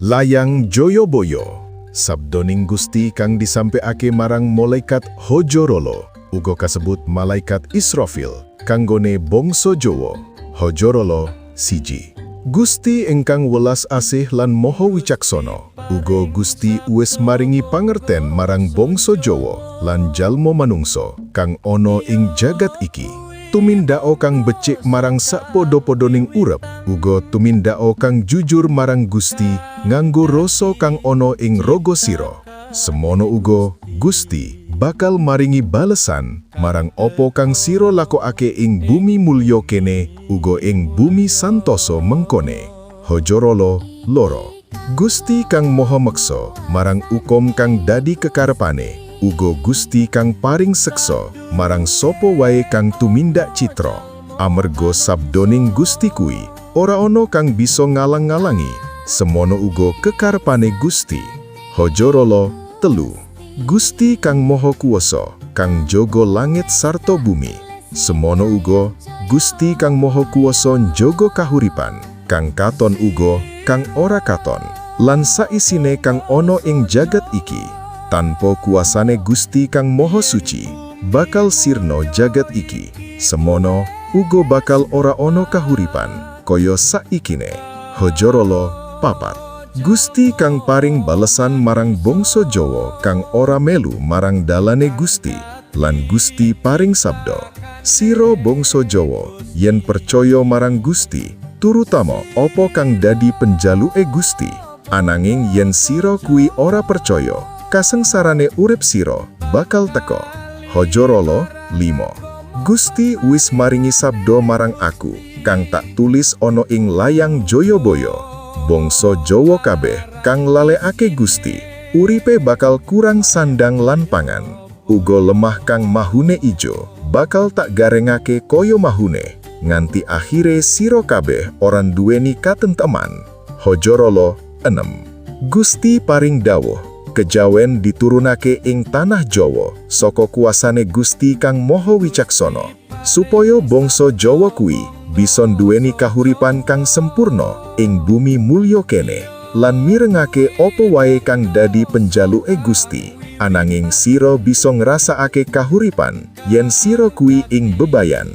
Layang Joyoboyo, sabdoning Gusti kang disampekake marang malaikat Hojorolo, uga kasebut malaikat Israfil, kanggone bangsa Jawa. Hojorolo 1. Gusti ingkang welas asih lan maha wicaksana, uga Gusti wis maringi pangerten marang bangsa Jawa lan jalma manungsa kang ana ing jagat iki. Tumindako kang becik marang sakpadha-padhaning urep, uga tumindako kang jujur marang Gusti nganggo rasa kang ana ing raga sira. Semono uga Gusti bakal maringi balesan marang apa kang sira lakokake ing bumi mulya kene uga ing bumi santoso mengkone. Hojorolo 2. Gusti kang maha meksa marang ukom kang dadi kekarepane, uga Gusti kang paring seksa marang sapa wae kang tumindak citra. Amarga sabdoning Gusti kuwi ora ana kang bisa ngalang-ngalangi, semono uga kekarepane Gusti. Hojorolo 3. Gusti kang maha kuwasa, kang njaga langit sarta bumi. Semono uga Gusti kang maha kuwasa njaga kahuripan, kang katon uga kang ora katon, lan saisine kang ana ing jagat iki. Tanpa kuasane Gusti kang maha suci, bakal sirna jagat iki. Semono uga bakal ora ana kahuripan kaya saikine. Hojorolo 4. Gusti kang paring balesan marang bangsa Jawa kang ora melu marang dalane Gusti, lan Gusti paring sabda, "Sira bangsa Jawa, yen percaya marang Gusti, turutama apa kang dadi penjaluke Gusti. Ananging yen sira kuwi ora percaya, kasengsarane urip sira bakal teka." Hojorolo 5. Gusti wis maringi sabda marang aku, kang tak tulis ana ing layang Joyoboyo. Bangsa Jawa kabeh kang lalekake Gusti, uripe bakal kurang sandang lan pangan. Uga lemah kang mahune ijo, bakal tak garengake kaya mahune, nganti akhire sira kabeh ora nduweni katenteman. Hojorolo 6. Gusti paring dawuh, kejawen diturunake ing tanah Jawa saka kuasane Gusti kang Maha Wicaksana, supaya bangsa Jawa kuwi bisa nduweni kahuripan kang sempurna ing bumi mulya kene lan mirengake apa wae kang dadi penjaluke Gusti. Ananging sira bisa ngrasakake kahuripan yen sira kuwi ing bebayan.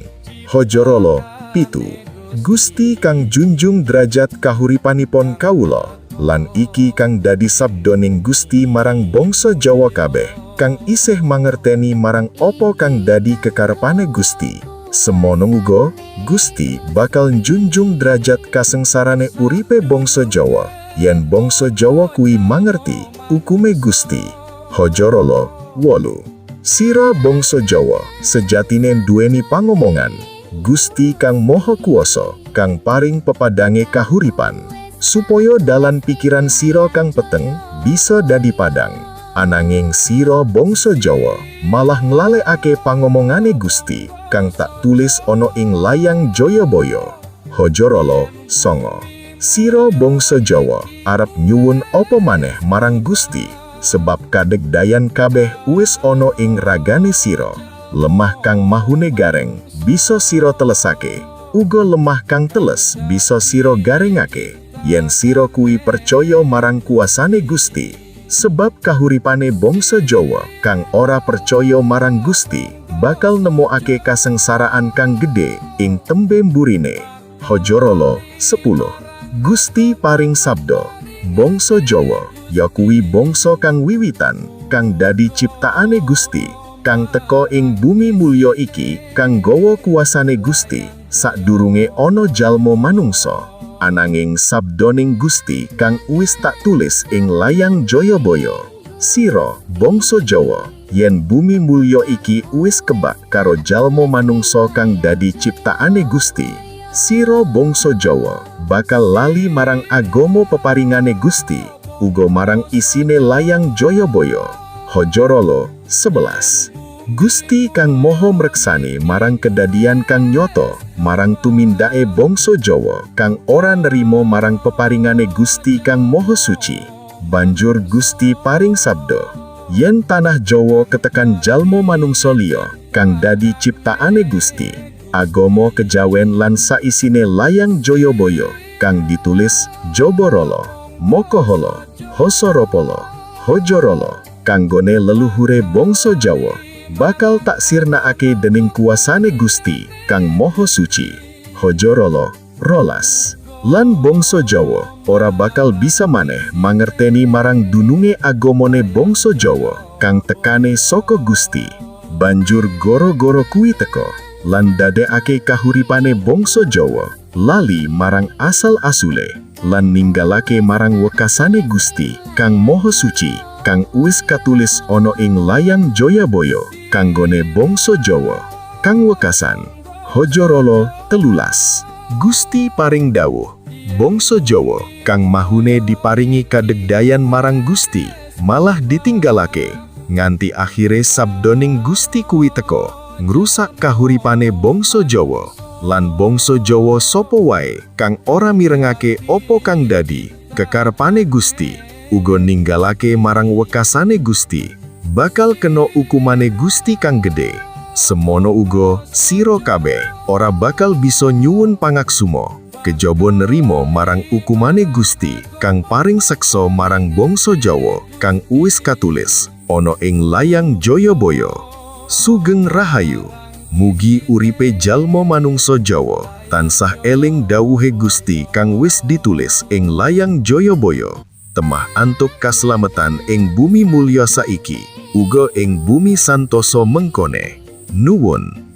Hojorolo 7. Gusti kang junjung derajat kahuripanipun kawula, lan iki kang dadi sabdoning Gusti marang bangsa Jawa kabeh kang isih mangerteni marang apa kang dadi kekarepane Gusti. Semono uga Gusti bakal njunjung derajat kasengsarane uripe bangsa Jawa yen bangsa Jawa kuwi mangerti ukume Gusti. Hojorolo 8. Sira bangsa Jawa sejatine duweni pangomongan Gusti kang Maha Kuwasa kang paring pepadange kahuripan, supaya dalan pikiran sira kang peteng bisa dadi padang. Ananging sira bangsa Jawa malah nglalekake pangomongane Gusti kang tak tulis ana ing layang Joyoboyo. Hojorolo 9. Sira bangsa Jawa arep nyuwun apa maneh marang Gusti, sebab kadegdayan kabeh wis ana ing ragane sira. Lemah kang mahune gareng bisa sira telesake, uga lemah kang teles bisa sira garengake, yen sira kuwi percaya marang kuasane Gusti. Sebab kahuripane bangsa Jawa kang ora percaya marang Gusti bakal nemokake kasengsaraan kang gedhe ing tembe mburine. Hojorolo 10. Gusti paring sabda, bangsa Jawa ya kuwi bangsa kang wiwitan, kang dadi ciptaane Gusti, kang teka ing bumi mulya iki kang gawa kuasane Gusti sadurunge ana jalma manungsa. Ananging sabdoning Gusti kang wis tak tulis ing layang Joyoboyo, sira bangsa Jawa, yen bumi mulya iki wis kebak karo jalma manungsa kang dadi ciptaane Gusti, sira bangsa Jawa bakal lali marang agama peparingane Gusti, uga marang isine layang Joyoboyo. Hojorolo 11. Gusti kang Maha Mreksani marang kedadian kang nyoto marang tumindake bangsa Jawa kang ora nerima marang peparingane Gusti kang Maha Suci. Banjur Gusti paring sabda, yen tanah Jawa ketekan jalma manungsa liya kang dadi ciptaane Gusti, agama kejawen lan saisine layang Joyoboyo kang ditulis Joborolo. Mokoholo, Hosoropolo, Hojorolo, kanggone leluhure bangsa Jawa, bakal tak sirnaake dening kuasane Gusti kang Maha Suci. Hojorolo 12. Lan bangsa Jawa ora bakal bisa maneh mangerteni marang dununge agamane bangsa Jawa kang tekane saka Gusti. Banjur goro-goro kuwi teka lan dadekake kahuripane bangsa Jawa lali marang asal asule lan ninggalake marang wekasane Gusti kang Maha Suci kang uwis katulis ana ing layang Joyoboyo kanggone bangsa Jawa kang wekasan. Hojorolo 13. Gusti paring dawuh, bangsa Jawa kang mahune diparingi kadegdayan marang Gusti malah ditinggalake nganti akhire sabdoning Gusti kuwi teka ngrusak kahuripane bangsa Jawa. Lan bangsa Jawa sapa wae kang ora mirengake opo kang dadi kekarepane Gusti, uga ninggalake marang wekasane Gusti, bakal kena ukumane Gusti kang gedhe. Semono uga sira kabeh ora bakal bisa nyuwun pangaksumo kejaba nerima marang ukumane Gusti kang paring seksa marang bangsa Jawa kang uwis katulis ana ing layang Joyoboyo. Sugeng Rahayu. Mugi uripe jalma manungsa Jawa tansah eling dawuhe Gusti kang wis ditulis ing layang Joyoboyo, temah antuk kaslametan ing bumi mulya saiki, uga ing bumi santoso mengkone. Nuwun.